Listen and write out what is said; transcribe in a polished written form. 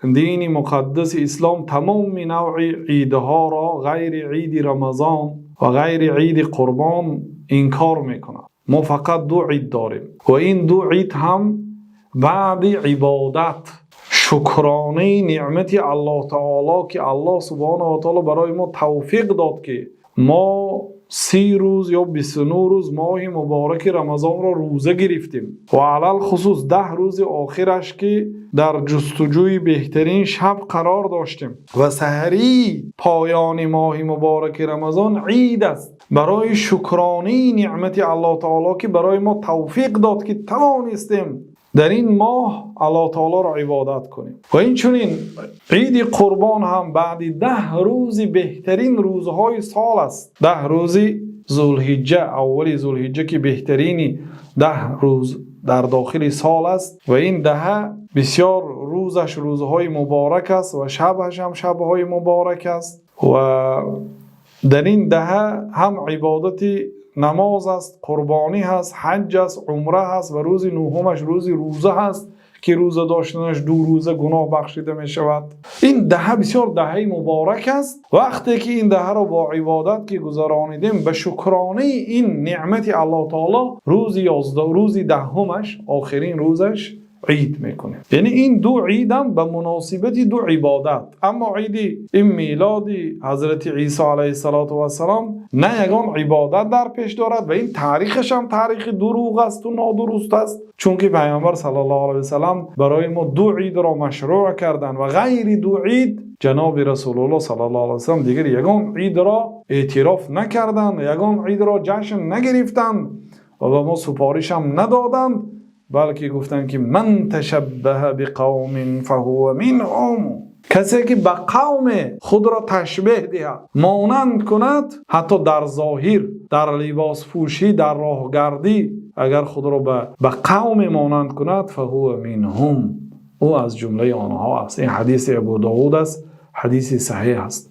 Дини муқаддаси ислом тамоми навъи идҳоро ғайри Иди Рамазон ва ғайри Иди Қурбон инкор мекунад. Мо фақат ду ид дорем ва ин ду ид ҳам баъди ибодати шукронаи неъмати Аллоҳи таъоло, ки Аллоҳи субҳонаҳу ва таъоло барои мо тавфиқ дод, ки мо 30 рӯз ё 29 рӯз моҳи муборак Рамазонро рӯза гирифтем ва алалхусус 10 рӯзи охираш, ки дар ҷустуҷӯи беҳтарин шаб қарор доштем ва саҳарии поёни моҳи муборак Рамазон ид аст барои шукронаи неъмати Аллоҳи таъоло, ки барои мо тавфиқ дод, ки тавонистем дар ин моҳ Аллоҳи таъолоро ибодат кунем. Ва инчунин Иди Қурбон ҳам баъди 10 рӯзи беҳтарин рӯзҳои сол аст. 10 рӯзи Зулҳиҷҷа, аввали Зулҳиҷҷа, ки беҳтарин 10 рӯз дар дохили сол аст ва ин даҳа бисёр рӯзаш рӯзҳои муборак аст ва шабаш ҳам шабҳои муборак аст ва дар ин даҳа ҳам ибодати намоз аст, қурбонӣ ҳаст, ҳаҷ аст, умра ҳаст ва рӯзи нӯҳумаш рӯзи рӯза ҳаст, ки рӯза доштанаш ду рӯза гуноҳ бахшида мешавад. Ин даҳа бисёр даҳаи муборак аст. Вақте ки ин даҳаро бо ибодат ки гузаронидем, ба шукронаи ин неъмати Аллоҳи таъоло рӯзи 11, рӯзи даҳумаш, охирин рӯзаш ид мекунем. Яъне ин ду ид ҳам ба муносибати ду ибодат. Аммо иди ин милоди Ҳазрати Исо алайҳиссалом на ягон ибодат дар пеш дорад ва ин таърихаш ҳам таърихи дурӯғ аст ва нодуруст аст. Чунки Паёмбар саллаллоҳу алайҳи васаллам барои мо ду идро машрӯъ карданд ва ғайри ду ид ҷаноби Расулуллоҳ саллаллоҳу алайҳи васаллам дигар ягон идро эътироф накарданд, ягон идро ҷашн нагирифтанд ва ба мо супориш ҳам надоданд, балки гуфтанд, ки من تشبه بقوم فهو منهم. Касе ки ба қавме худро ташбеҳ диҳад, монанд кунад, ҳатто дар зоҳир, дар либоспӯшӣ, дар роҳгардӣ, агар худро ба қавме монанд кунад, فهو منهم, ӯ аз ҷумлаи онҳо аст. Ин ҳадиси Абу Довуд аст, ҳадиси саҳеҳ аст.